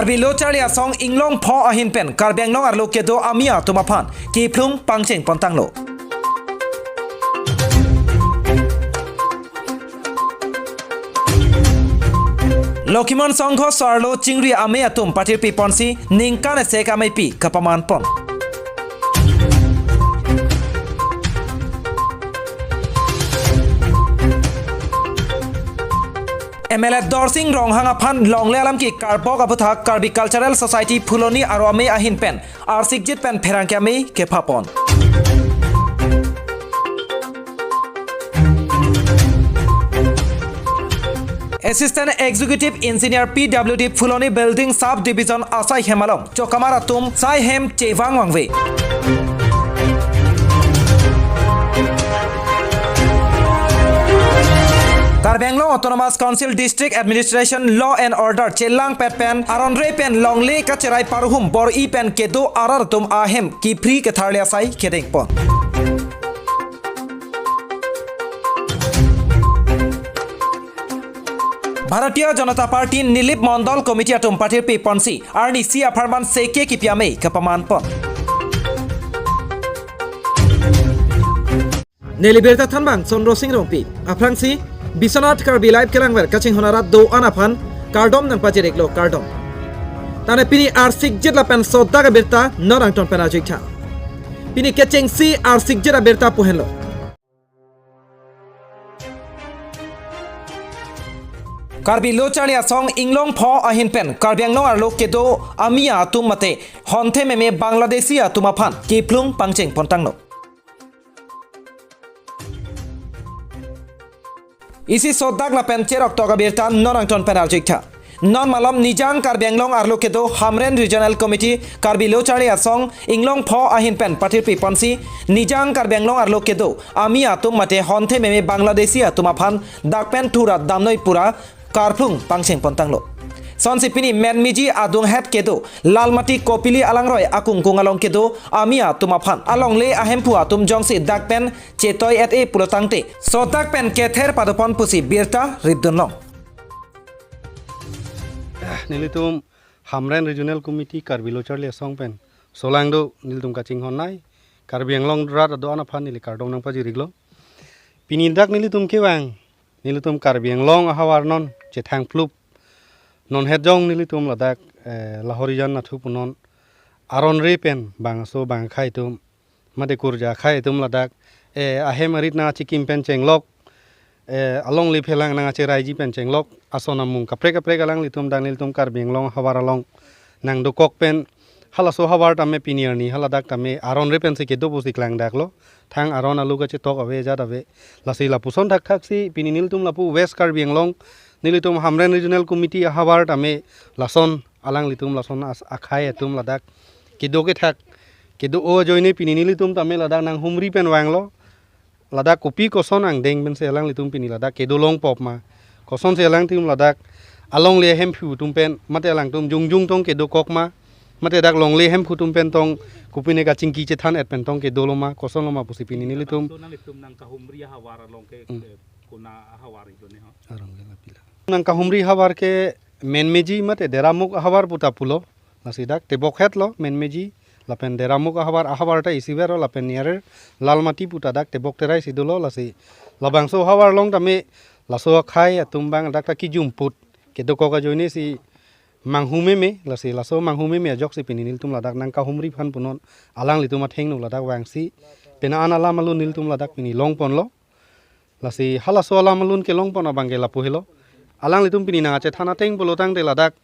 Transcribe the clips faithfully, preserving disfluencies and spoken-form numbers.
Karbi Lo Charli Asong inglong pho ahin pen Karbi Anglong arlo kedo amei atum aphan kephlung pangcheng pontanglo. Lokhimon Songkho so-arlo chingri amei atum pathirpi ponsi ningkan esek ameipi kapaman pon. M L A Dorsing Ronghang aphan longle alam ke karbok aputhak Karbi Cultural Society Phuloni aro amei ahin pen arsikjit pen pherangke amei kepha pon. Assistant Executive Engineer P W D Phuloni Building Sub Division asai hem along chokamar atum sai hem chevang vangve. Karbi Anglong Autonomous Council District Administration Law and Order chelangpet pen aron re pen longle kacherai parhum bor-i pen kedo arat atum ahem kiphri ketharli asai kedeng pon. Bharatiya Janata Party Nilip Mondol Committee atum pathirpi ponsi arnisi apharman seke kipi amei kapaman pon. Neli birta thanbang Sondro Sing Rongpi. Aphrangsi Biswanath Karbi Live kelangver kachinghon arat do-an aphan kardom nangpajir-iklo, kardom. Tane pini arsikjit lapen sodak abirta non angton pen arju-iktha. Pini kechengsi arsikjit abirta pu henlo. Karbi Lo Charli Asong inglong pho ahin pen Karbi Anglong arlo kedo amei atum mate honthe meme Bangladeshi atum aphan kephlung pangcheng pontanglo. Isi sodak lapen cheroktok abirta non angton pen arju-iktha. Non malom Nijang Karbi Anglong arlo kedo Hamren Regional Committee Karbi Lo Charli Asong inglong pho ahin pen pathirpi ponsi Nijang Karbi Anglong arlo kedo amei atum mate honthe meme Bangladeshi atum aphan dak pen thura damnoi pura karphlung pangcheng pontanglo. Sonsi pini Menmiji adunghet kedo Lalmati Kopili alangroi akungkung along kedo amei atum aphan alongle ahemphu atum jongsi dak pen chetoi-et-e pulotangte sodak pen kether padopon pusi birta ripdunlong. Ah, nelitum Hamren Regional Committee Karbi Lo Charli Asong pen solangdo nelitum kachinghon nei Karbi Anglong rat do-an aphan neli kardom nangpajir-iklo. Pini dak nelitum kevang, nelitum Karbi Anglong ahavar non chethang phlup. Non hetjong nelitum ladak, eh, Lahorijan nathu punon aron re pen bangso bangkhai atum mate kurja akhai atum ladak, eh, ahem arit nangchikim pen chenglok, eh, alongle phelang nangcheraiji pen chenglok, ason amung kaprek kaprek alanglitum dak nelitum Karbi Anglong ahavar along nangdokok pen halaso ahavar tame pini arni haladak tame aron re pensi kedo pusi klangdaklo. Thang aron alu kachetok ave, ajat ave. Lasi lapuson thakthaksi pini nelitum lapu West Karbi Anglong nelitum Hamren Regional Committee ahavar tame lason alanglitum lason as-, akhai atum ladak kedo kethak kedo-o ajoine pini nelitum tame ladak nanghumri pen vanglo. Ladak kopi koson angdeng pensi alanglitum pini ladak kedo longpop ma? Kosonsi alangtum ladak alongle ahemphu atum pen mate alangtum jongjong tong kedokok ma? Mate dak longle ahemphu atum pen tong kopine kachingki chethan-et pen tong kedolo ma? Kosonlo ma pusi pini nelitum. So nanglitum nangkahumri ahavar along ke, hmm, ke kona ahavar itu ne ho? Arong ke lapila. Nangkahumri ahavar ke Menmeji mate Deramuk ahavar puta pulo. Lasi dak tebok hetlo Menmeji lapen Deramuk ahavar, ahavar ta isiver lapen nearer Lalmati puta dak tebok terai si dolo. Lasi labangso ahavar along tame laso akhai atum bang dak ta kijumput kedokok ajoine si manghumeme, lasi laso manghumeme ajoksi pini nelitum ladak nangkahumri aphan punon alanglitum athengno ladak vangsi pena an alam alun nelitum ladak pini longponlo. Lasi halaso alam alun kelongpon abangke lapu helo. Alanglitum pini nangchethan ateng pulotangte ladak,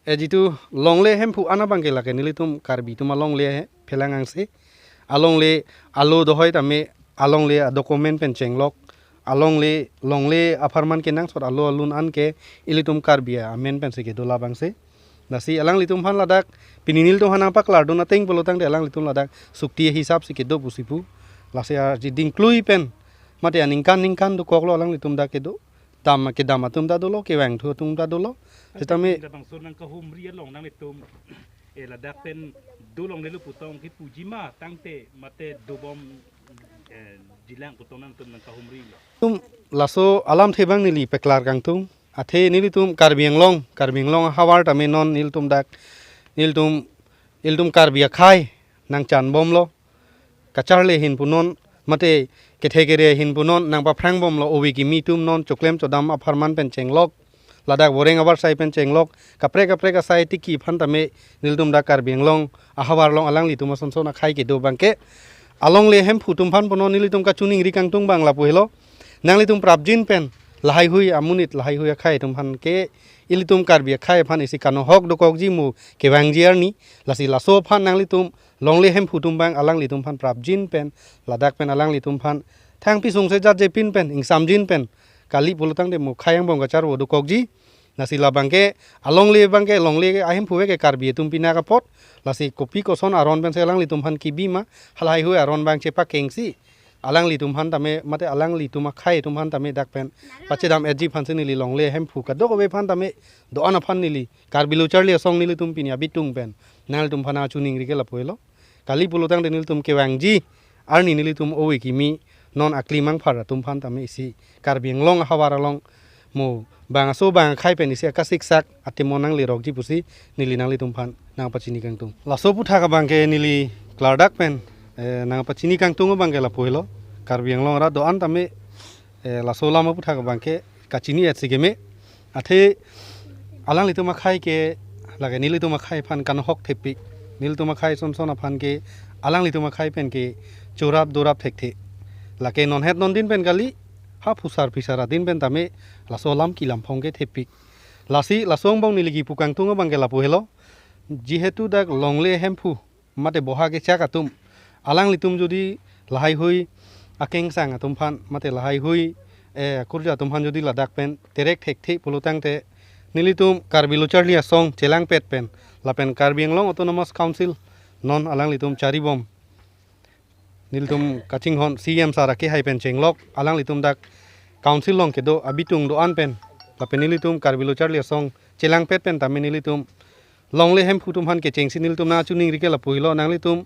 eh, jitu longle ahemphu an abangke lake nelitum Karbi atum alongle he phelang angse. Alongle alo dohoi tame alongle adocument pen chenglok. Alongle longle apharman kenangsot alo alun anke ilitum Karbi amen pensi kedo labangse. Lasi alanglitum aphan ladak pini nelitum aphan nangpaklardun ateng pulotangte alanglitum ladak sukti hisap si kedo pusi pu. Lasi arji dingklui pen mate aningkan ningkan dokoklo alanglitum dak kedo. Dam kedam atum ta dolo, kevangthu atum ta dolo. Setame labangso nangkahumri along nanglitum, eh, ladak pen dolonglelo putong kipuji ma tangte mate dobom, eh, jilang putong nangtum nangkahumrilo? Tum laso alamthe abang neli peklar kangtung. Athe nelitum Karbi Anglong, Karbi Anglong ahavar tame non nelitum dak, nelitum, nelitum Karbi akhei nangchanbomlo. Kacharli ahin punon, mate kethe kere ahin punon, nangpaphrangbomlo ove kimi atum non choklem chodam apharman pen chenglok. Ladak boreng abar sai pen chenglok. Kaprek kaprek asai tiki aphan tame nelitum dak Karbi Anglong ahavar along alanglitum asonson akhei kedo abangke. Alongle Hemphu atum aphan punon nelitum kachiningri kangtung abang lapu helo. Nanglitum prapjin pen lahaihui amonit, lahaihui akhei atum aphan ke ilitum Karbi akhei aphan isi kanohok dokokji mo kevangji arni. Lasi laso aphan nanglitum Longle Hemphu atum abang alanglitum aphan prapjin pen, ladak pen alanglitum aphan thangpi sungse jatjepin pen, ingsamjin pen, kali pulotangte mo khei angbong kacharvo dokokji. Lasi labangke, alongle abangke, longle ahemphu ke Karbi atum pinak apot. Lasi kopi koson aron pensi alanglitum aphan kebi ma, halahaihui aron abang chepakengsi alanglitum aphan tame, mate alanglitum akhei atum aphan tame dak pen pachedam-etji aphansi neli Longle Hemphu kadokave aphan tame do-an aphan neli Karbi Lo Charli Asong nelitum pini abitung pen nanglitum aphan nangchiningri ke lapu helo. Kali pulotangte nelitum kevangji arni nelitum ove kimi non akli mangphar atum aphan tame isi Karbi Anglong ahavar along mo bangso bang akhei pen isi akasiksak atemon nanglerokji pusi neli nanglitum aphan nangpachini kangtung. Laso aputhak abangke neli klardak pen, eh, nangpachini kangtung abangke lapu helo. Karbi Anglong arat do-an tame, eh, laso alam aputhak abangke kachini-etsi keme. Athe alanglitum akhei ke lake nelitum akhei aphan kanohok thepik. Nelitum akhei sonson aphan ke alanglitum akhei pen ke chorap dorap thekthe. Lake nonhet nondin pen kali, ha phusar phisar adin pen tame laso alam kelam phong ke thepik. Lasi laso angbong neli kipu kangtung abangke lapu helo. Jihetu dak Longle Hemphu mate boha kechak atum, alanglitum jodi lahaihui akengsang atum aphan, mate lahaihui, eh, kurja atum aphan jodi ladak pen terek thekthe pulotangte, nelitum Karbi Lo Charli Asong chelangpet pen, lapen Karbi Anglong Autonomous Council non alanglitum charibom. Nelitum kachinghon C M sir akehai pen chenglok, alanglitum dak council along kedo abitung do-an pen, lapen nelitum Karbi Lo Charli Asong chelangpet pen tame nelitum Longle Hemphu atum aphan kechengsi nelitum nangchiningri ke lapu helo, nanglitum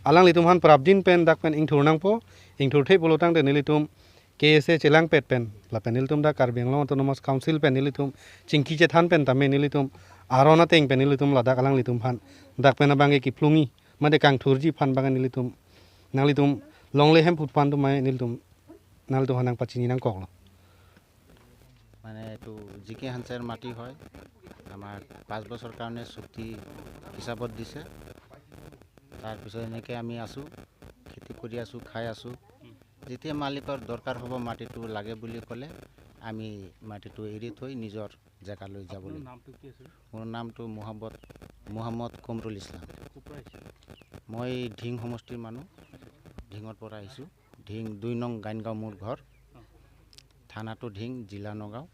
alanglitum aphan prapjin pen dak pen ingthur nangpo, ingthurthe pulotangte nelitum K S A chelangpet pen, lapen nelitum dak Karbi Anglong Autonomous Council pen nelitum chingki chethan pen tame nelitum aron ateng pen nelitum ladak alanglitum aphan dak pen abangke kiphlungji, mate kangthurji aphan abangke nelitum, nanglitum Longle Hemphu aphan atum mai nelitum, nanglitum aphan nangpachini nangkoklo. মানে এইটো জি কে হানচাৰ মাটি হয়, আমাক পাঁচ বছৰ কাৰণে চুক্তি হিচাপত দিছে। তাৰপিছত এনেকৈ আমি আছোঁ, খেতি কৰি আছোঁ, খাই আছোঁ। যেতিয়া মালিকৰ দৰকাৰ হ'ব, মাটিটো লাগে বুলি ক'লে আমি মাটিটো এৰি থৈ নিজৰ জেগালৈ যাবলৈ। আপোনাৰ নামটো কি আছিল? মোৰ নামটো মোহাম্মদ, মোহাম্মদ কমৰুল ইছলাম। ক'ৰ পৰা আহিছে? মই ঢিং সমষ্টিৰ মানুহ, ঢিঙৰ পৰা আহিছোঁ। ঢিং দুই নং গাইনগাঁও মোৰ ঘৰ। থানাটো ঢিং, জিলা নগাঁও।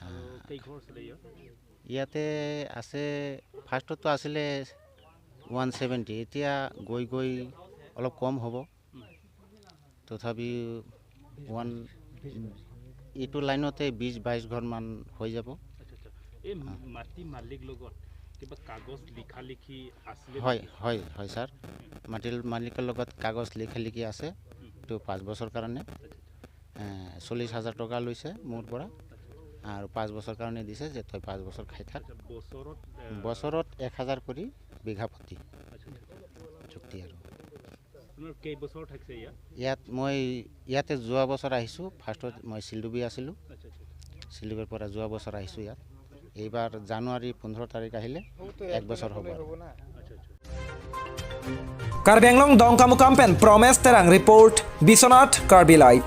আৰু কেইঘৰ আছিলে ইয়াত? ইয়াতে আছে, ফাৰ্ষ্টততো আছিলে ওৱান ছেভেণ্টি, এতিয়া গৈ গৈ অলপ কম হ'ব। তথাপি ওৱান, এইটো লাইনতে বিছ বাইছ ঘৰমান হৈ যাব। আচ্ছা, আচ্ছা। এই মাটি মালিক লগত কিবা কাগজ লিখা লিখি আছিলে হয়, নেকি? হয়, হয়, ছাৰ। মাটিৰ মালিকৰ লগত কাগজ লিখা লিখি আছে। এইটো পাঁচ বছৰ কাৰণে, আচ্ছা, আচ্ছা। এ, চল্লিছ হাজাৰ টকা লৈছে মোৰ পৰা। আচ্ছা, আচ্ছা। আৰু পাঁচ বছৰ কাৰণে দিছে যে তই পাঁচ বছৰ খাই থাক। আচ্ছা, বছৰত, এ, বছৰত এক হাজাৰ কৰি বিঘা প্ৰতি। আচ্ছা, আচ্ছা, আচ্ছা। চুক্তি আৰু। আপোনাৰ কেইবছৰ থাকিছে ইয়াত? ইয়াত মই, ইয়াতে যোৱা বছৰ আহিছোঁ। ফাৰ্ষ্টত মই চিলডুবি আছিলোঁ। আচ্ছা, আচ্ছা, আচ্ছা। চিলডুবিৰ পৰা যোৱা বছৰ আহিছোঁ ইয়াত। এইবাৰ জানুৱাৰী পোন্ধৰ তাৰিখ আহিলে এক বছৰ হ'ব আৰু। আচ্ছা, আচ্ছা। Karbi Anglong Dongkamukam pen Promes Terang report, Biswanath Karbi Live.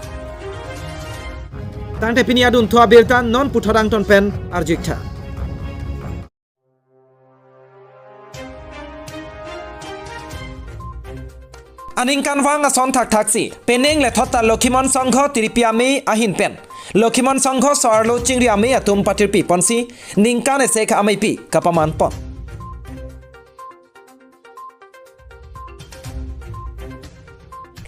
Tangte pini adun thu abirta non puthot angton pen arju-ik tha. Aningkanvang ason thakthaksi penang lethot ta Lokhimon Songho tiripi amei ahin pen Lokhimon Songho so-arlo chingri amei atum patirpi ponsi ningkan esek ameipi kapaman pon.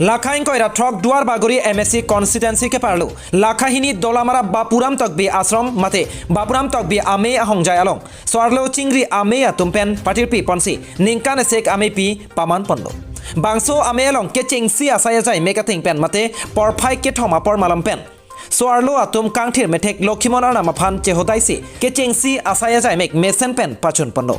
Lakha ingkoi ra throk Duarbagori M A C constituency keparlo lakha hini Dolamara Bapuram Tokbi Ashram mate Bapuram Tokbi amei ahongjai along so-arlo chingri amei atum pen patirpi ponsi ningkan esek ameipi paman ponlo. Bangso amei along kechengsi asai ajai mek ateng pen mate porphai kethom apor malom pen so-arlo atum kangthir methek Lokhimon Arnam aphan chehodaisi kechengsi asai ajaimek mesen pen pachun ponlo.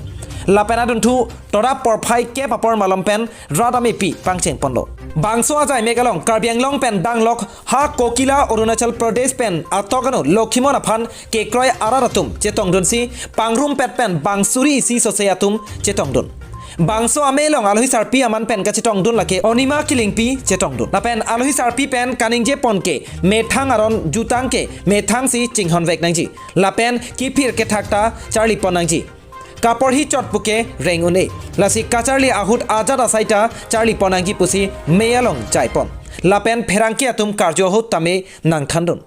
Lapen adunthu torap porphai kep apor malom pen rat amepi pangcheng ponlo. Bangso ajaimek along Karbi Anglong pen danglok ha Kokila Arunachal Pradesh pen atok anu Lokhimon aphan kekroi arat atum chetongdunsi pangrumpet pen bang suri isi sose atum chetongdun. Bangso amei along alohi sarpi aman pen kachetongdun lake Onima Killingpi chetongdun. Lapen alohi sarpi pen kaningje pon ke methang aron jutang ke methangsi chinghonvek nangji. Lapen kiphir kethak ta charli pon nangji. Kaporhi chot puke reng un-e. Lasi kacharli ahut ajat asai ta charli pon nangji pusi mei along jai pon. Lapen pherangke atum karju ahut tame nangthandun.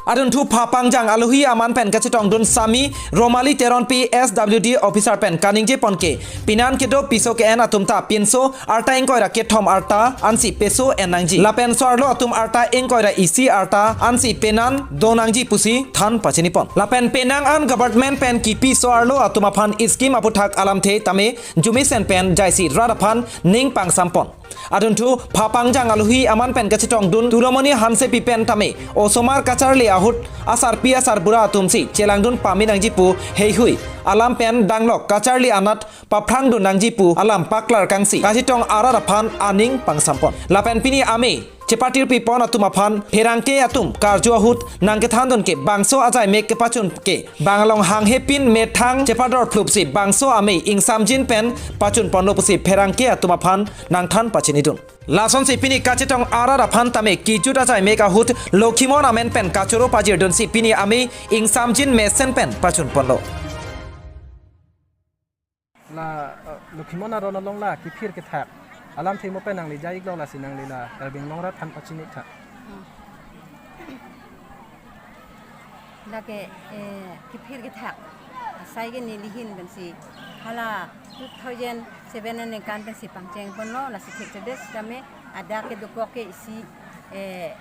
Adunthu phapangjang alohi aman pen kachetongdun sami Romali Teronpi S W D officer pen kaningje pon ke pinan kedo piso ke-en atum ta pinso arta ingkoi ra kethom arta ansi peso en nangji. Lapen so-arlo atum arta ingkoi ra isi arta ansi penan do nangji pusi than pachini pon. Lapen penang an government pen kipi so-arlo atum aphan scheme aputhak alamthe tame jumisen pen jaisi rat aphan ning pangsam pon. Adunthu phapangjang alohi aman pen kachetongdun Tulomoni Hansepi pen tame osomar kacharli ahut asarpi asarbura atumsi chelangdun pame nangji pu heihui alam pen danglok kacharli anat paphrangdun nangji pu alam paklar kangsi kachetong arat aphan aning pangsam pon. Lapen pini amei chepatirpi pon atum aphan pherangke atum karju ahut nangkethandun ke bangso ajaimek kepachun ke bang along hanghe pin methang chepador phlupsi bangso amei ingsamjin pen pachun ponlo pusi pherangke atum aphan nangthan pachinidun. Lasonsi pini kachetong arat aphan tame kijut ajaimek ahut Lokhimon amen pen kachoro pajirdunsi pini amei ingsamjin mesen pen pachun ponlo. La, eh, Lokhimon aron along la kiphir kethak alamthe mo pen nangli jai-iklo, lasi nangli la Karbi Anglong arat aphan pachini tha. Hmm. Lake, eh, kiphir kethak asai ke neli ahin pensi hala two thousand seven aningkan pensi pangcheng ponlo, lasi thekthedet tame adak ke dokok ke isi, eh,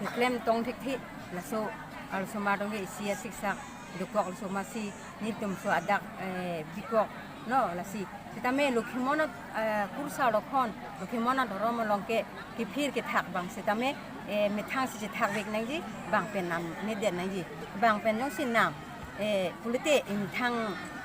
keklem tong thekthe, laso arloso ma tong ke isi asiksak dokok, laso masi nelitum so adak, eh, bikok, no, lasi. Sitame Lokhimon, eh, kursa lokhon, Lokhimon adhorom along ke kiphir kethak bang sitame, eh, methangsi chethakvek nangji, bang pen namnedet nangji, bang pen jongsi nam, eh, pulote emethang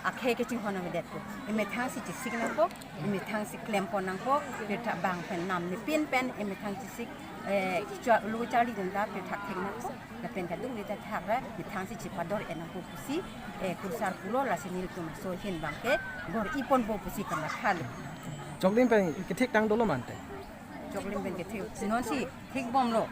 akhei kachinghon avedetpo, emethangsi chesik nangpo, emethangsi klem pon nangpo, pirtha bang pen namnepin pen emethang chesik, eh, chua-, lo charlidun ta pirtha thek nangpo. Lapen kadung le ta thak ra, methangsi chepador-et nangpo pusi, eh, kursa pulo, lasi nelitum laso ahin bang ke bor-i ponpo pusi kamatha lo. Choklim pen kethek tang dolo mante. Choklim pen kethek, nonsi thek bomlo.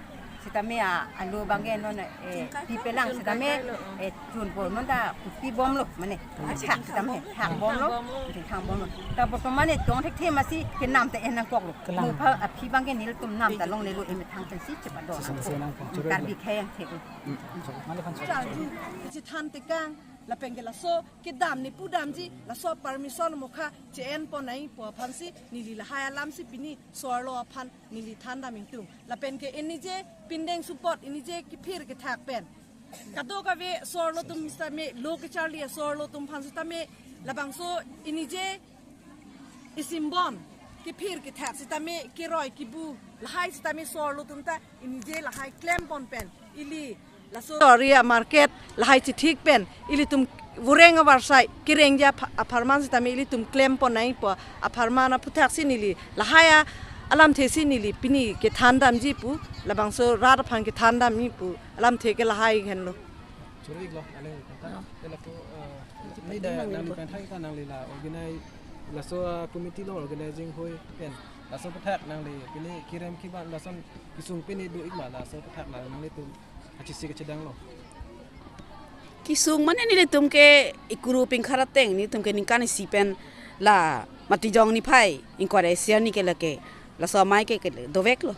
Sitame a, alo bang ke non, eh, pipelang sitame, eh, chunpo non ta pi bomlo, mane. Thak sitame, thak bomlo, thak bomlo. Ta bortoman e tong thekthe masi kenam ta en nangkoklo. Kelang. Mopha aphi bang ke nelitum nam ta longlelo emethang pensi chepador. Sisang sisang nangkok. Karbi khei angthek. Hmm. Mane phan. Charju, kachethan tekang, lapen ke laso kedam ne pudamji, laso permission mokha che-en pon nangpo aphansi neli lahai alamsi pini so-arlo aphan neli thandam ingtung. Lapen ke inije pindeng support, inije kiphir kethak pen kadokave so-arlo atum sitame, lo kacharli so-arlo atum aphan sitame, labangso inije isimbon, kiphir kethak sitame, keroi kibu lahai sitame so-arlo atum ta inije lahai klem pon pen ili laso area market lahai chethik pen ilitum vureng avarsai kerengji apha-, apharman sitame ilitum klem pon nangpo apharman aphuthaksi neli lahai a alamthesi neli pini kethandamji pu, labangso rat aphan kethandamji pu alamthe ke lahai henlo. Choro-iklo, aleng kanta. Oh. Te lapu, eh, neli dak nangli pen thai ta nangli la organize, laso, eh, committee along organizing hoi pen. Laso aputhak nangli pini kerem keban lason kesung pini do-ik ma, laso aputhak la nanglitum kachesik kachedanglo. Kesung mane nelitum ke Ikuru Pingkhar ateng, nelitum ke ningkan isi pen la Matijong niphai ingkoi ra isi arni ke lake laso amei ke, ke doveklo.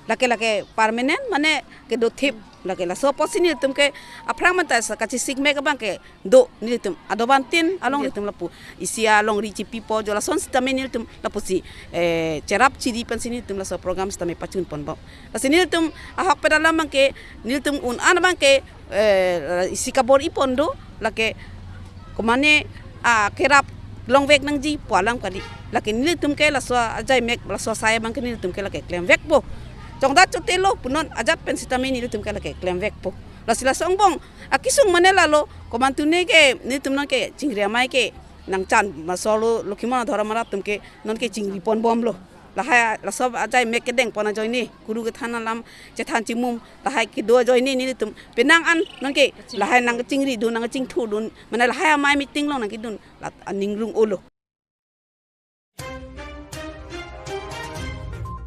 Lake, lake permanent mane kedothip. Lake laso apotsi nelitum ke aphrang manta sa kachesik mek abang kedo, nelitum adobang tin along nelitum lapu isi alongri chipipo jo, lason sitame nelitum lapusi, eh, cherap chiri pensi nelitum laso program sitame pachun ponbom. Lasi nelitum ahok pen alam abang ke, nelitum un-an abang ke, eh, isi kabor-i pon do, lake komane, ah, kerap longvek nangji pu alam kali. Lake nelitum ke laso ajai mek, laso asai abang ke nelitum ke lake klemvekpo. Chongdat chotelo punon ajat pen sitame nelitum ke lake klemvekpo. Lasi laso angbong akesung mane lalo, komantu ne ke nelitum non ke chingri amei ke nangchan masolo, Lokhimon adhorom arat atum ke non ke chingri ponbomlo. Lahai laso ajai mek kedeng pon ajoine, kuru kethan alam chethan chimum lahai kedo ajoine nelitum penang an non ke lahai nangchingridun, nangchingthurdun, mane lahai amei meeting along nangkedun, la aning rung-olo.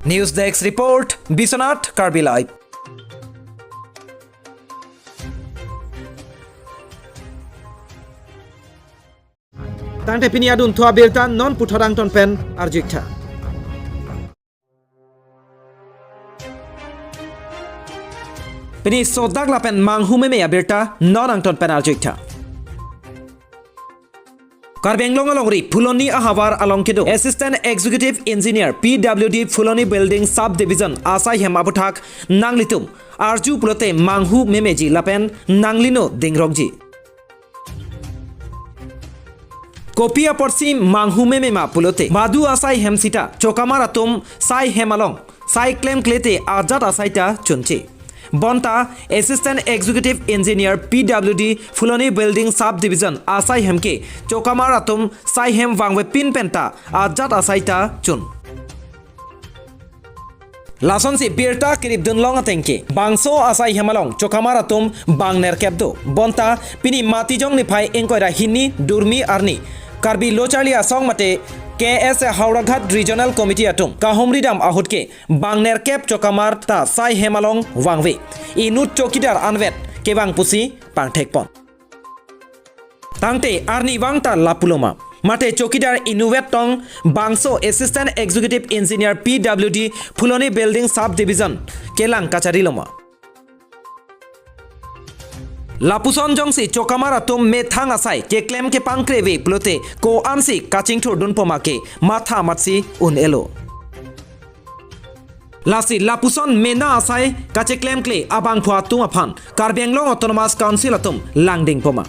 News Desk Report, Biswanath Karbi Live. Tangte pini adunthu abirta non puthot angton pen arju-iktha. Pini sodak lapen manghu meme abirta non angton pen arju-iktha. Karbi Anglong alongri Phuloni ahavar along kedo Assistant Executive Engineer P W D Phuloni Building Sub Division asai hem aputhak nanglitum arju pulote manghu memeji lapen nanglino dingrokji. Kopi apotsi manghu memema pulote, badu asai hem sita chokamar atum sai hem along sai klemklete ajat asai ta chunche. Bonta Assistant Executive Engineer P W D Phuloni Building Sub Division asai hem ke chokamar atum sai hem vangvepin penta ajat asai ta chun. Lasonsi birta keripdun long atengke, bangso asai hem along chokamar atum bang nerkep do. Bonta pini Matijong niphai ingkoi ra hini durmi arni Karbi Lo Charli Asong mate K S A Howraghat Regional Committee atum kahumridam ahut ke bang nerkep chokamar ta sai hem along vangve. Inut chokidar anvet kevang pusi pangthekpon. Tangte arnivang ta lapuloma. Mate chokidar inutvet tong bangso Assistant Executive Engineer P W D Phuloni Building Sub Division kelang kachariloma. Lapuson jongsi chokamar atum methang asai keklem kepangkreve pulote ko-ansi kachingthurdunpoma ke matha matsi un-elo. Lasi lapuson mena asai kacheklemkle abangphu atum aphan Karbi Anglong Autonomous Council atum langdingpoma.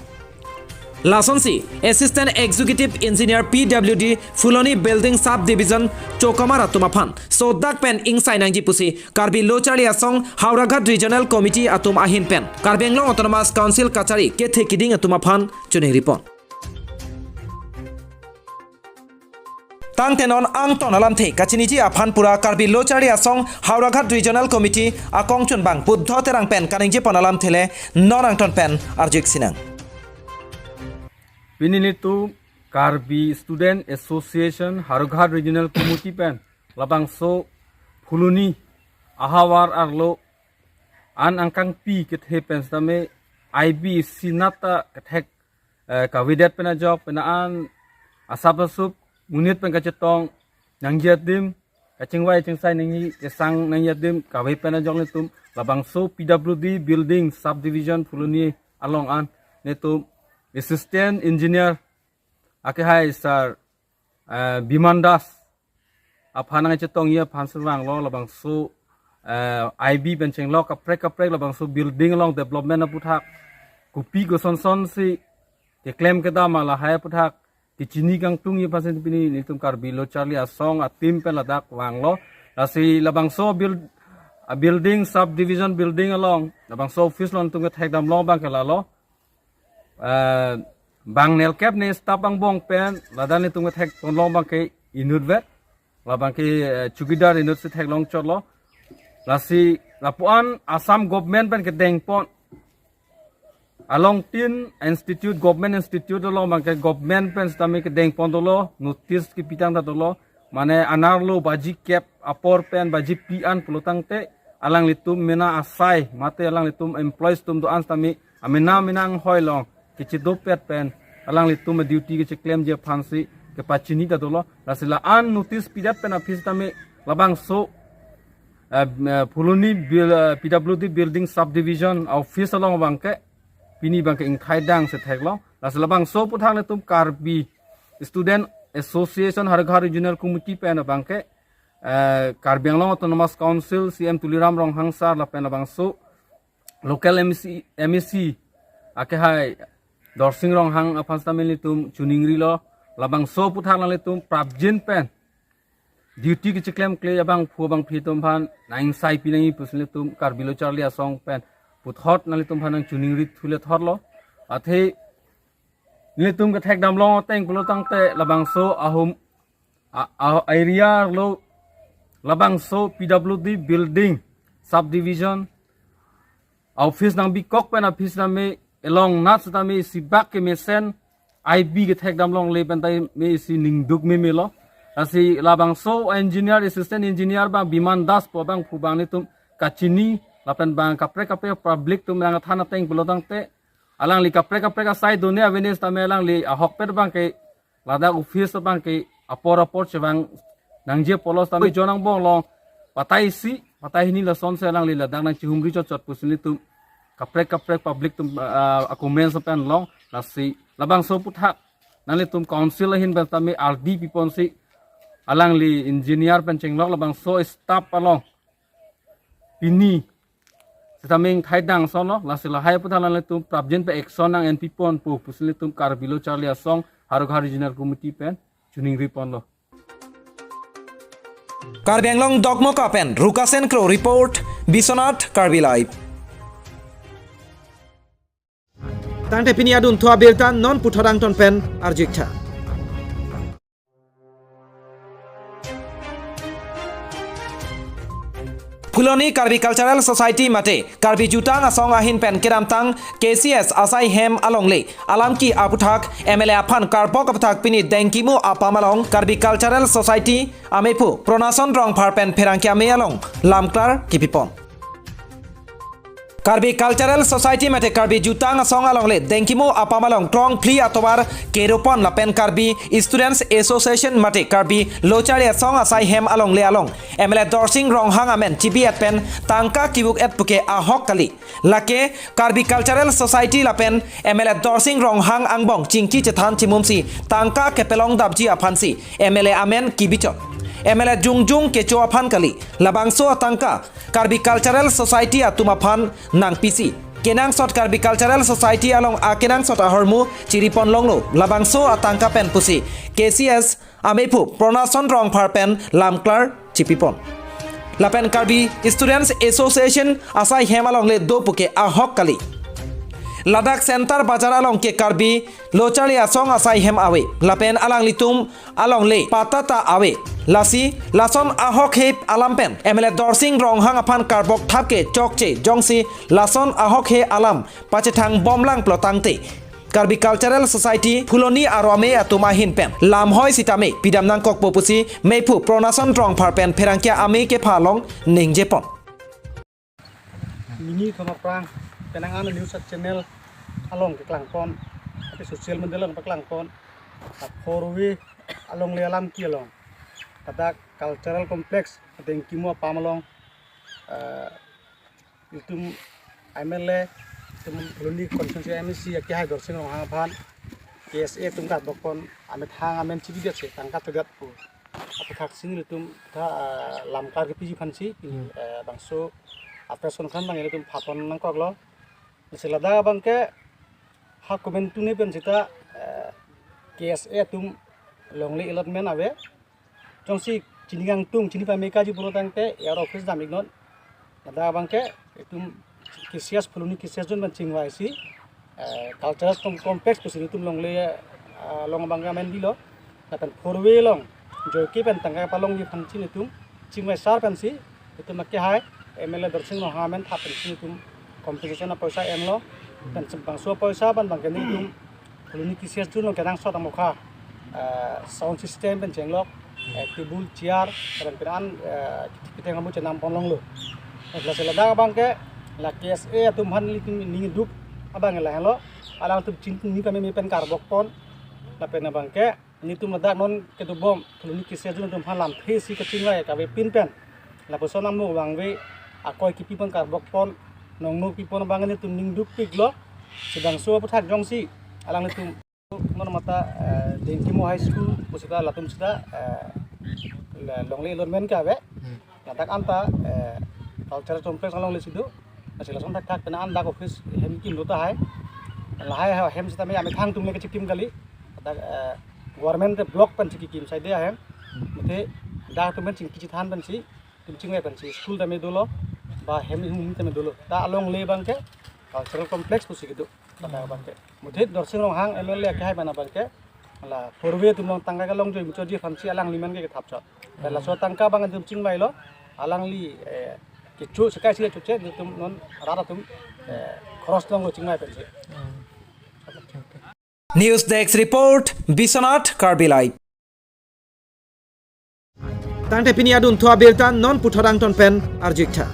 Lasonsi Assistant Executive Engineer P W D Phuloni Building Sub Division chokamar atum aphan sodak pen ingsai nangji pusi Karbi Lo Charli Asong Howraghat Regional Committee atum ahin pen Karbi Anglong Autonomous Council kachari kethe kiding atum aphan chiningripon. Tangte non angton alamthe kachiniji aphan pura Karbi Lo Charli Asong Howraghat Regional Committee akongchunbang Buddho Terang pen kaningjepon alamthe le non angton pen arju-ik sinang. Pini nelitum Karbi Student Association Howraghat Regional Committee pen labangso Phuloni ahavar arlo an angkangpi kethe pen sitame I B C nata kethek, eh, kavedet pen ajok pena an asap asup monit pen kachetong nangji adim, kachingvai chingsai nangji, kesang nangji adim kave pen ajok nelitum labangso P W D Building Subdivision Phuloni along an nelitum Assistant Engineer akehai Sir, eh, Biman Das aphan nangchetongji aphan si vanglo labangso, eh, I B pen chenglok kaprek kaprek labangso building along development aputhak kopi kosonson si keklem kedam ma lahai aputhak kechini kangtungji aphan si pini nelitum Karbi Lo Charli Asong a-team pen ladak vanglo. Lasi labangso build, a building, subdivision building along labangso office along nelitum kethekdamlong abang ke lalo. Eh, bang nelkep ne staff angbong pen ladak nelitum kethekponlong abang ke inutvet. Labang ke, eh, chowkidar inut si theklong chotlo. Lasi lapu-an Assam government pen kedengpon along tin institute, government institute along abang ke government pen sitame kedengpon dolo, notice kepitang ta dolo. Mane anerlo baji kep apor pen baji phli an pulo tangte alanglitum mena asai mate alanglitum employees atum do-an sitame amena mena anghoi along kechedopet pen alanglitum duty kecheklemji aphan si kepachini ta dolo. Lasi la-an notice pidet pen aphi sitame labangso, eh, eh, Phuloni bil-, eh, P W D Building Subdivision office along abang ke pini abang ke ingthaidang si theklo. Lasi labangso aputhak nelitum Karbi Student Association Howraghat Regional Committee pen abang ke, eh, Karbi Anglong Autonomous Council C M Tuliram Ronghang sir lapen labangso local M A C, M A C akehai Dorsing Ronghang aphan sitame nelitum chiningrilo. Labangso aputhak nanglitum prapjin pen duty kacheklemkle abangphu abangphi atum aphan nang-ingsaipinangji pusi nelitum Karbi Lo Charli Asong pen puthot nanglitum aphan nangchiningri thule thotlo. Athe nelitum kethekdamlong ateng pulo tangte labangso ahum a, a, area arlo labangso P W D building, subdivision office nangbikok pen aphi sitame elong nat sitame isi bak kemesen I B kethekdamlongle pen tame isi ningduk memelo. Lasi labangso engineer, assistant engineer abang Biman Das pu abangphu abang nelitum kachini lapen bang kaprek kaprek public atum nangkethan ateng pulo tangte alangli kaprek kaprek asai do-an awareness tame alangli ahokpet abangke ladak office abangke apor apor chevang nangji apotlo sitame jon angbong along patai isi, patai hini lasonsi alangli ladak nangchihumri chotchot pusi nelitum kaprek kaprek public atum, ah, a-comments pen long. Lasi labangso aputhak nanglitum council ahin pen tame ardi piponsi alangli engineer pen chenglok labangso staff along pini sitame ingthaidang asonlo. Lasi lahai aputhak nanglitum prapjin pen action nang-enpiponpo pusi nelitum Karbi Lo Charli Asong Howraghat Regional Committee pen chiningriponlo. Karbi Anglong Dokmoka pen Rukasen Kro report, Biswanath Karbi Live. Tangte pini adunthu abirta non puthot angton pen arju-iktha. Phuloni Karbi Cultural Society mate Karbi Jutang Asong ahin pen kedamtang K C S asai hem alongle alam ke aputhak M L A aphan karbok aputhak pini Dengkimu apam along Karbi Cultural Society amephu Pronason Rongphar pen pherangke amei along lamklar kipipon. Karbi Cultural Society mate Karbi Jutang Asong alongle Dengkimu apam along krongphli atovar keropon lapen Karbi Students Association mate Karbi Lo Charli Asong asai hem alongle along M L A Dorsing Ronghang amen chibi-et pen tangka kevuk-et puke ahok kali. Lake Karbi Cultural Society lapen M L A Dorsing Ronghang angbong chingki chethan chimumsi tangka kepelongdapji aphansi M L A amen kebichot. M L A jongjong kecho aphan kali. Labangso atangka Karbi Cultural Society atum aphan nangpisi. Kenangsot Karbi Cultural Society along akenangsot ahormu chiripon longlo labangso atangka pen pusi K C S amephu Pronason Rongphar pen lamklar chipipon. Lapen Karbi Students Association asai hem alongle do puke ahok kali. Ladak Center Bazar along ke Karbi Lo Charli Asong asai hem ave. Lapen alanglitum alongle patta ta ave. Lasi lason ahok he alam pen M L A Dorsing Ronghang aphan karbok thap ke chokche jongsi lason ahok he alam pachethang bomlang pulo tangte Karbi Cultural Society Phuloni aro amei atum ahin pen lamhoi sitame pidam nangkokpo pusi mephu Pronason Rongphar pen pherangke amei kepha along ningjepon. Nini thom aphrang penang an news channel along keklangpon, ati social media along paklangpon, a four way alongle alam ke along, ladak cultural complex Dengkimu apam along, eh, itum M L A, itum Phuloni constituency M A C akehai Dorsing Ronghang aphan K S A atum karbokpon, amethang amen chibi-et si tangka todet pu aputhak si nelitum tha, eh, lamklar kepiji aphansi, hmm, eh, bangso a-press conference abang nelitum phapon nangkoklo. Lasi ladak abangke ha komantu ne pen sita, eh, K S A atum longle allotment ave. Jongsi chini kangtung, chini pamekaji pulo tangte, A R O office dam-iknon. Ladak abangke itum K C S Phuloni K C S zone pen chingvaisi, eh, cultural com-, complex pusi itum longle, eh, along abangke amen bilo. Lapen four way along joike pen tangka palongji aphansi itum chingvai sar pensi itum akehai M L A Dorsing Ronghang amen thap pensi itum compensation apoisa enlo. Pen bangso apoisa pen abangke nelitum Phuloni K C S zone along kenangsot amokha, eh, sound system pen chenglok, eh, table, chair, pen pen an, eh, kethek amu chenam pon longlo. Lasi ladak abangke la K S A atum aphan nelitum ningduk abang lahelo, alangtum chingki ni kami mi pen karbokpon, lapen abangke nelitum ladak non kedobom Phuloni K C S zone atum aphan lamthe si kachingvai kavepin pen lapuson amu abang ave, akoi kipipon karbokpon, nongno pipon abang nelitum ningdukpiklo. Si bangso aputhak jongsi alanglitum non mata, eh, Dengkimu High School pusita latum sita, eh, la-, longle allotment ke ave. Hmm. Ladak anta, eh, cultural complex alongle si do. Lasi lason thakthak pen an dak office hem kimlo tahai. Lahai ha-, hem sitame amethang atum le kachikim kali. Ladak, eh, Government te block pensi kekim saide ahem. Mate dak atum pensi kachethan pensi, itum chingvai pensi school tame dolo, ba hem ihum tame dolo. Ta alongle abangke cultural complex pusi kedo. Kata abangke. Mate Dorsing Ronghang M L A kehai mana abangke, la four way atum along tangka kelong joi muchot ji aphansi alangli man ke kethap chot. Laso tangka abang itum chingvailo, alangli, eh, kecho sekai si choche, itum non rat atum, eh, cross along lo chingvai pensi. News Desk Report, Biswanath, Karbi Live. Tangte pini adunthu abirta non puthot angton pen arju-iktha.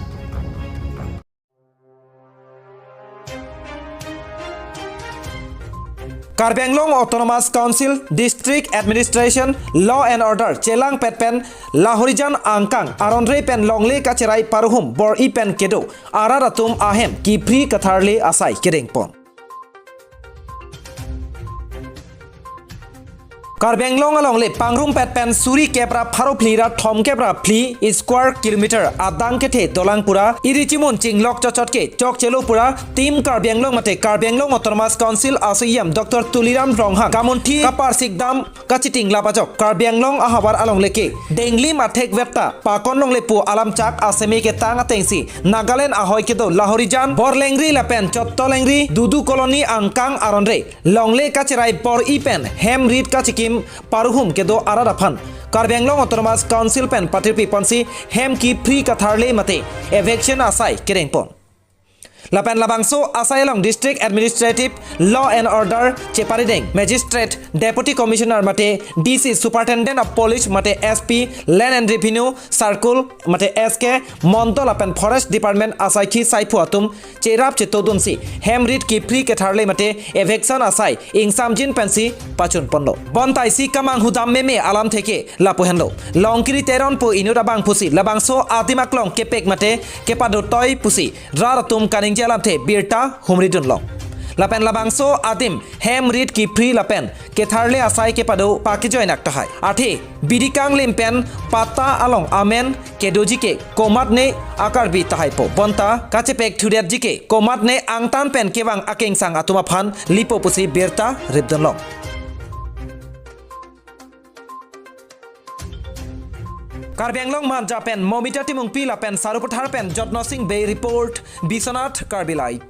Karbi Anglong Autonomous Council, District Administration, Law and Order chelangpet pen Lahorijan angkang aronre pen longle kacherai paruhum bor-i pen kedo arat atum ahem kiphri katharle asai kedengpon. Karbi Anglong alongle pangrumpet pen suri kep ra pharo phli ra thomkep ra phli square kilometer adang kethe dolang pura iri chimun chinglok chotchot ke chokchelo pura Team Karbi Anglong mate Karbi Anglong Autonomous Council a-CEM Doctor Tuliram Ronghang kamunthi kaparsikdam kachitinglap ajok Karbi Anglong ahavar alongle ke denglim athek vetta pakon longle pu alamchak aseme ketang atengsi Nagaland ahoi kedo Lahorijan, Borlengri lapen Chottolengri, Dudu Colony angkang aronre longle kacherai bor-i pen hem rit kachikim paruhum kedo arat aphan Karbi Anglong Autonomous Council pen patirpi ponsi hem kiphri katharle mate eviction asai kedengpon. Lapen labangso asai along District Administrative Law and Order cheparideng Magistrate, Deputy Commissioner mate D C, Superintendent of Police mate S P, Land and Revenue, Circle mate S K, Mondol lapen Forest Department asaikhi saiphu atum cherap chetodunsi hem rit kiphri ketharle mate eviction asai ingsamjin pensi pachunponlo. Bonta isi kemang hudam meme alamthe ke lapu henlo. Longkiri Teron pu inut abang pusi labangso adim aklong kepek mate kepadotoi pusi rat atum kaningje alamthe birta humridunlong. Lapen labangso adim hem rit kiphri lapen ketharle asai kepado pakijoinak tahai. Athe bidi kanglim pen patta along amen kedoji ke komatne a-Karbi tahaipo. Bonta kachepek thudetji ke komatne angtan pen kevang akengsang atum aphan lipo pusi birta ripdunlong. Karbi Anglong Manja pen Momita Timungpi lapen Sarupathar pen Jotno Sing Bey report, Biswanath, Karbi Live.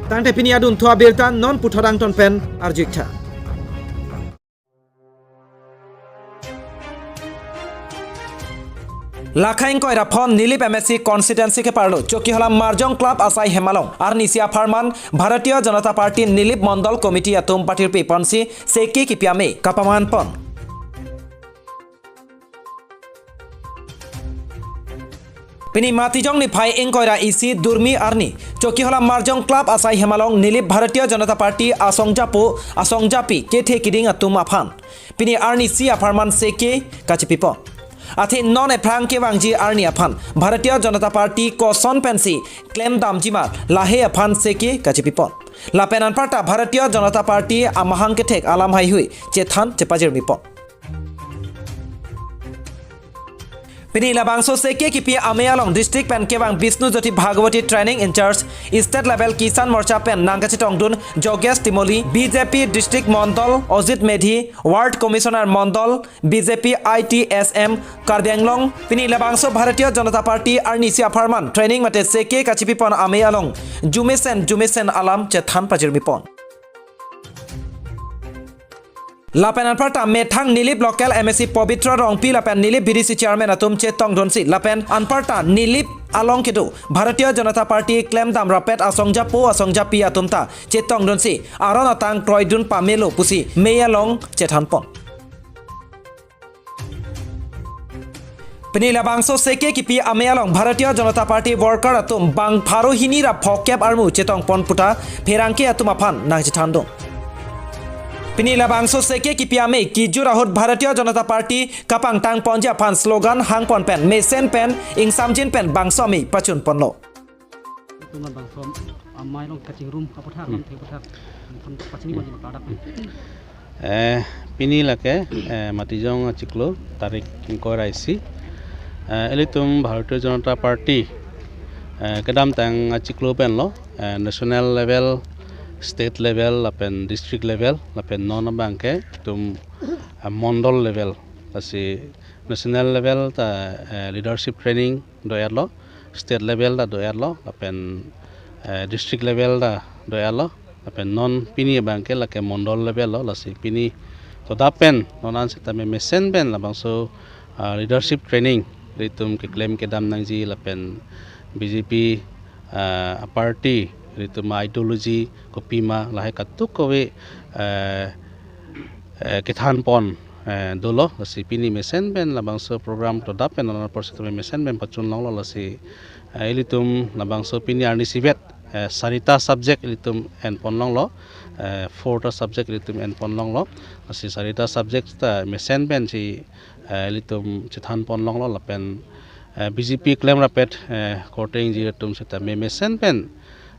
Tangte pini adunthu abirta non puthot angton pen arju-iktha. Lakha ingkoi ra phongo Nilip M A C constituency keparlo Chokihola Marjong Club asai hem along arnisi apharman Bharatiya Janata Party Nilip Mondol Committee atum patirpi ponsi seke kipi amei kapamanpon. Pini Matijong niphai ingkoi ra isi Durmi arni Chokihola Marjong Club asai hem along Nilip Bharatiya Janata Party asongjapo asongjapi kethe kiding atum aphan pini arnisi apharman seke kachipipon. Athe non ephrang kevangji arni aphan Bharatiya Janata Party koson pensi klemdamjima lahei aphan seke kachipipon. Lapen anparta Bharatiya Janata Party amahang kethek alam haihui chethan chepajirmipon. Pini labangso seke kipi amei along district pen kevang Bishnu Jyoti Bhagwati, training in charge State Level Kisan Morcha pen nangkachetongdun Jogesh Timoli, B J P District Mondol Ojit Medhi, Ward Commissioner Mondol B J P I T S M Karbi Anglong. Pini labangso Bharatiya Janata Party arnisi apharman training mate seke kachipipon amei along jumesen jumesen alam chethan pajirmipon. Lapen anparta methang Nilip local M A C Pabitra Rongpi lapen Nilip B D C chairman atum chetongdunsi lapen anparta Nilip along kedo Bharatiya Janata Party klemdam rapet asongjapo asongjapi atum ta chetongdunsi aron atang kroidun pamelo pusi mei along chethanpon. Pini labangso seke kipi amei along Bharatiya Janata Party worker atum bang pharo hini ra phokep armu chetongpon puta pherangke atum aphan nangchethandun. Pini labangso seke kipi amei kijut ahut Bharatiya Janata Party kapangtangponji aphan slogan hangpon pen mesen pen ingsamjin pen bangso amei pachunponlo. Itum labangso amei along kachingrum aputhak, hmm, lamthe aputhak, itum pachini, hmm, wajib padak. Eh, pini lake, eh, Matijong achiklo, tarik ingkoi ra isi. Eh, ilitum Bharatiya Janata Party, eh, kedamtang achiklo penlo, eh, national level state level lapen district level lapen non abangke itum, ah, mondol level. Lasi national level ta, eh, leadership training do-etlo, state level ta do-etlo, lapen, eh, district level ta do-etlo, lapen non pini abangke lake mondol level lo. Lasi pini todap pen non an setame mesen pen labangso, ah, leadership training ilitum keklem kedam nangji lapen B J P, ah, party ilitum ideology kopima lahai kadokave, eh, eh, kethan pon, eh, dolo. Lasi pini mesen pen labangso program todap pen non apor setame mesen pen pachun longlo. Lasi, eh, ilitum labangso pini arnisi vet, eh, sarita subject ilitum en pon longlo, eh, four ta subject ilitum en pon longlo. Lasi sarita subject ta mesen pensi, eh, ilitum chethan pon longlo lapen, eh, B J P klem rapet, eh, korte ingjir atum setame mesen pen,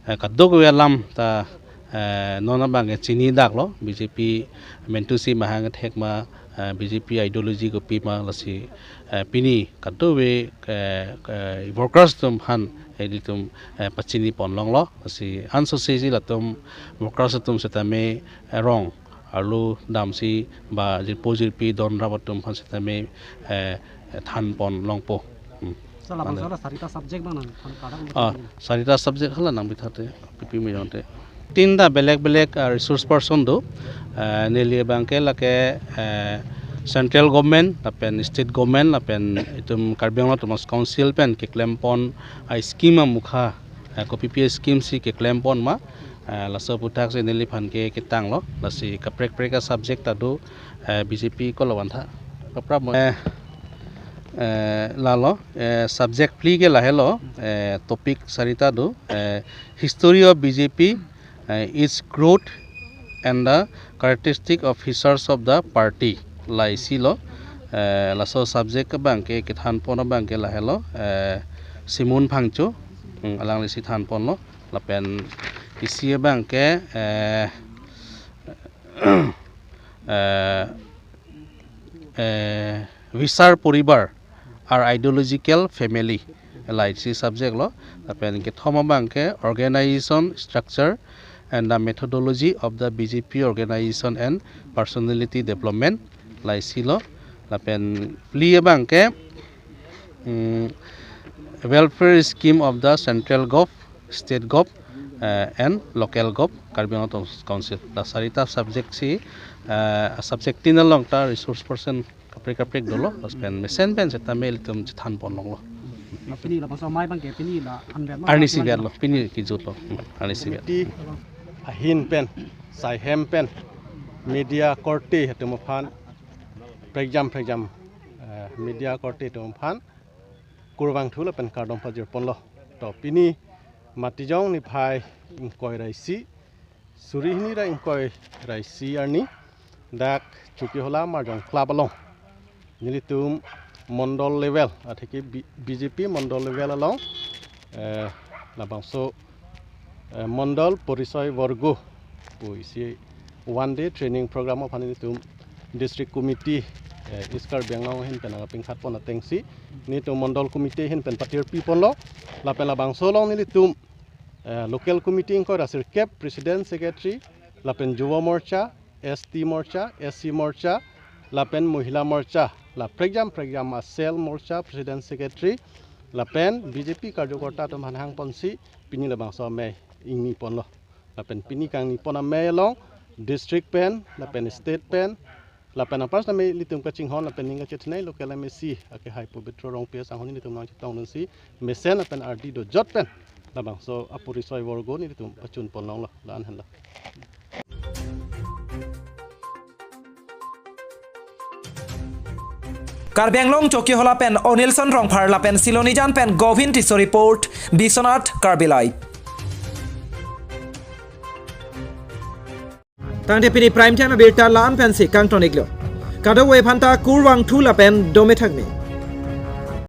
eh, kadokave alam ta, eh, non abangke chini daklo, B J P mentusi mahang thek ma, eh, B J P ideology kopima. Lasi, eh, pini kadokave, eh, eh, workers atum aphan, eh, ilitum, eh, pachini pon longlo. Lasi ansose si latum workers atum setame, eh, rong arlo damsi ba jirpo jirpi don rap atum aphan setame, eh, than pon longpo. Hmm. Sir, labangso hala sarita subject abang nangthan kardom. Ah, sarita subject hala nang bithate, pipi me jonte. Tinta belek belek, ah, resource person do, ah, neli abangke lake, eh, central government, lapen state government, lapen itum Karbi Anglong Autonomous Council pen keklem pon, ah, scheme amukha, eh, kopi pi scheme si keklem pon ma, eh, laso aputhak si neliphan ke ketanglo. Lasi kaprek prek a-subject ta do, eh, B J P ko lawan tha. Kaprap mo. Eh, eh, lalo, eh, subject phli ke lahelo, eh, topic sarita do, eh, history of B J P, eh, its growth and the characteristic of features of the party. Laisi lo, eh, laso subject abangke kethan pon abangke lahelo, eh, Simun Phangcho, hmm, alanglisi than ponlo, lapen isi abangke, eh, eh, eh, Visar Poribar, our ideological family. Laisi subject lo, lapen kethom abangke organization structure and the methodology of the B J P organization and personality development. Laisi lo, lapen phli abangke, mm, welfare scheme of the central gov, state gov, eh, and local gov, Karbi Anglong Autonomous Council. La sarita subject si, eh, subject tin along ta resource person kaprek kaprek dolo, lapen mesen pen setame ilitum chethan pon longlo. Pini labangso amei abangke pini la anvet ma, arnisi vet lo, pini kijut lo, hmm, arnisi vet. Committee ahin pen, saihem pen, media korte atum aphan, prekjam prekjam, eh, media korte atum aphan kurvangthu lapen kardom pajir ponlo. To pini Matijong niphai ingkoi ra isi, suri hini ra ingkoi ra isi arni, dak Chokihola Marjong Club along nelitum mondol level, atheke B-, B J P mondol level along, eh, labangso, eh, mondol porisoy borgo pu isi one day training program aphan nelitum district committee, eh, East Karbi Anglong ahin pen nangpinkhat pon atengsi nelitum mondol committee ahin pen patirpi ponlo, lapen labangso along nelitum, eh, local committee ingkoi ra sirkep, president, secretary, lapen Yuva Morcha, S T Morcha, S C Morcha, lapen Mohila Morcha, la prekjam prekjam a-cell Morcha, president, secretary, lapen B J P karjokorta atum aphan hang ponsi pini labangso amei ingni ponlo. Lapen pini kangni pon amei along district pen, lapen state pen, lapen apars nami ilitum kachinghon lapen ning kachethenei local M A C akehai Pobitro Rongpi asanghon nelitum nangchetongdunsi mesen lapen ardi dojot pen labangso aporisoy borgo nelitum pachun pon longlo, la-an henlo. Karbi Anglong Chokihola pen Onilson Rongphar lapen Silonijan pen Govin Tisso report, Biswanath Karbi Live. Tangte pini prime time abirta la-an pensi kangton-iklo. Kadokave aphanta kurvangthu lapen dome thakme.